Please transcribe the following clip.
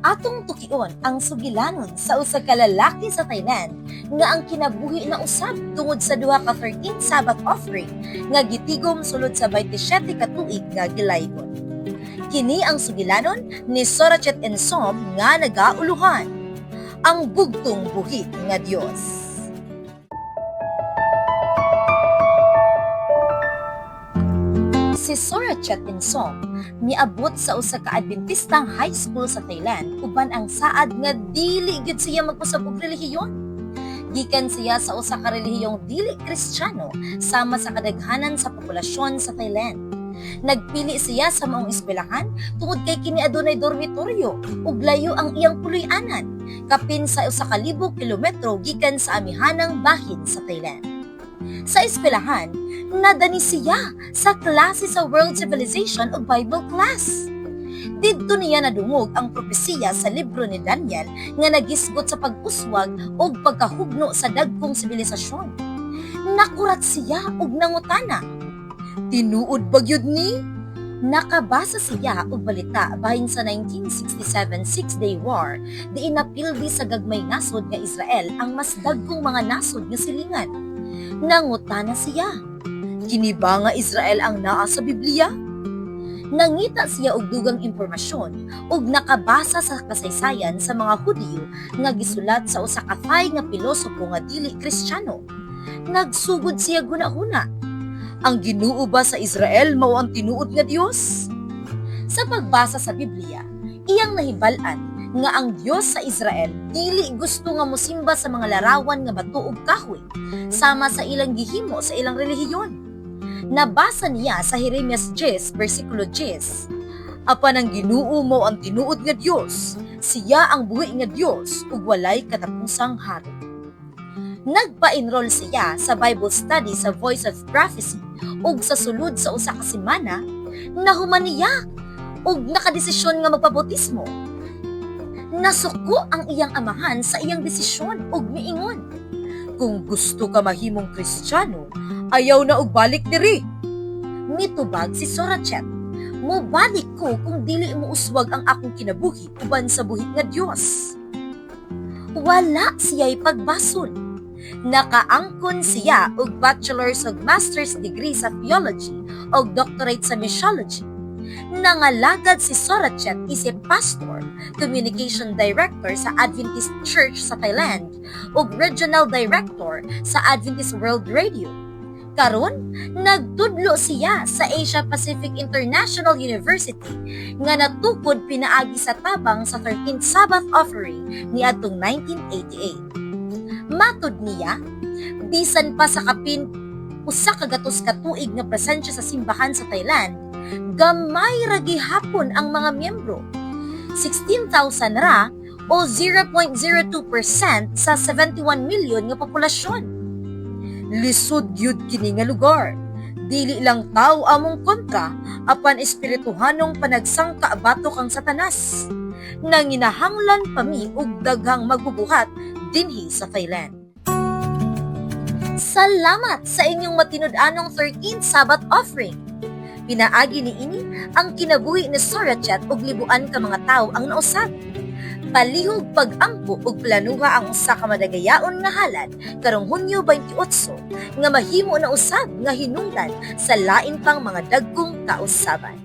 Atong tukion ang sugilanon sa usa ka lalaki sa Thailand nga ang kinabuhi na usab tungod sa duha ka 13 Sabbath offering nga gitigom sulod sa 27 ka tuig nga gilaygon. Kini ang sugilanon ni Sorachet Insom nga nagauluhan, "Ang Bugtong Buhi nga Dios." Si Sorachet Insom miabot sa usa ka Adventistang high school sa Thailand uban ang saad nga dili gyud siya magpasab og relihiyon. Gikan siya sa usa ka relihiyong dili Kristiyano sama sa kadaghanan sa populasyon sa Thailand. Nagpili siya sa maong eskwelahan tungod kay kini adunay dormitoryo ug layo ang iyang puloy-anan, kapin sa 1,000 kilometro gikan sa amihanang bahin sa Thailand. Sa eskwelahan, nadani siya sa klase sa World Civilization ug Bible class. Didto niya nadungog ang propesiya sa libro ni Daniel nga nagisgot sa pag-uswag ug pagkahugno sa dagkong sibilisasyon. Nakurat siya ug nangutana, "Tinuod ba gyud ni?" Nakabasa siya og balita bahin sa 1967 Six-Day War diin napildi sa gagmay nasod nga Israel ang mas dagkong mga nasod nga silingan. Nangutana siya, "Kini ba nga Israel ang naa sa Biblia?" Nangita siya og dugang impormasyon ug nakabasa sa kasaysayan sa mga Hudiyo nga gisulat sa usa ka Thai nga pilosopo nga dili Kristiyano. Nagsugod siya hunahuna. Ang Ginoo ba sa Israel mao ang tinuod nga Dios? Sa pagbasa sa Biblia, iyang nahibal-an nga ang Dios sa Israel dili gusto nga mosimba sa mga larawan nga bato ug kahoy sama sa ilang gihimo sa ilang relihiyon. Nabasa niya sa Jeremias 10 versikulo 10, "Apan ang Ginoo mao ang tinuod nga Dios, siya ang buhi nga Dios ug walay katapusang hari." Nagpa-enroll siya sa Bible study sa Voice of Prophecy ug sa sulod sa usa ka semana nahuman niya ug nakadesisyon nga magpabautismo. Nasuko ang iyang amahan sa iyang desisyon ug miingon, "Kung gusto ka mahimong Kristiyano, ayaw na og balik diri." Mitubag si Sorachet, "Mobalik ko kung dili mo uswag ang akong kinabuhi uban sa buhi nga Dios." Wala siya'y pagbasol. Nakaangkon siya og bachelor's ug master's degree sa theology ug doctorate sa missiology. Nangalagad si Sorachet isip pastor, communication director sa Adventist Church sa Thailand ug regional director sa Adventist World Radio. Karon, nagtudlo siya sa Asia Pacific International University nga natukod pinaagi sa tabang sa 13th Sabbath offering niadtong 1988. Matud niya, bisan pa sa kapin 100 ka tuig nga presensya sa simbahan sa Thailand, gamay ra gihapon ang mga miyembro. 16,000 ra o 0.02% sa 71 million nga populasyon. "Lisod gyud kini nga lugar. Dili lang tao among kontra apan espirituhanong panagsangka batok ang Satanas. Nanginahanglan pa mi og daghang magbubuhat dinhi sa Thailand." Salamat sa inyong matinud-anong 13th Sabbath offering. Pinaagi ni ini ang kinabuhi ni Sorachet ug libuan ka mga tawo ang nausab. Palihog pag-ampo ug planuha ang usa ka madagayaon nga halad karong Hunyo 28 nga mahimo na usab nga hinungdan sa lain pang mga dagkong kausaban.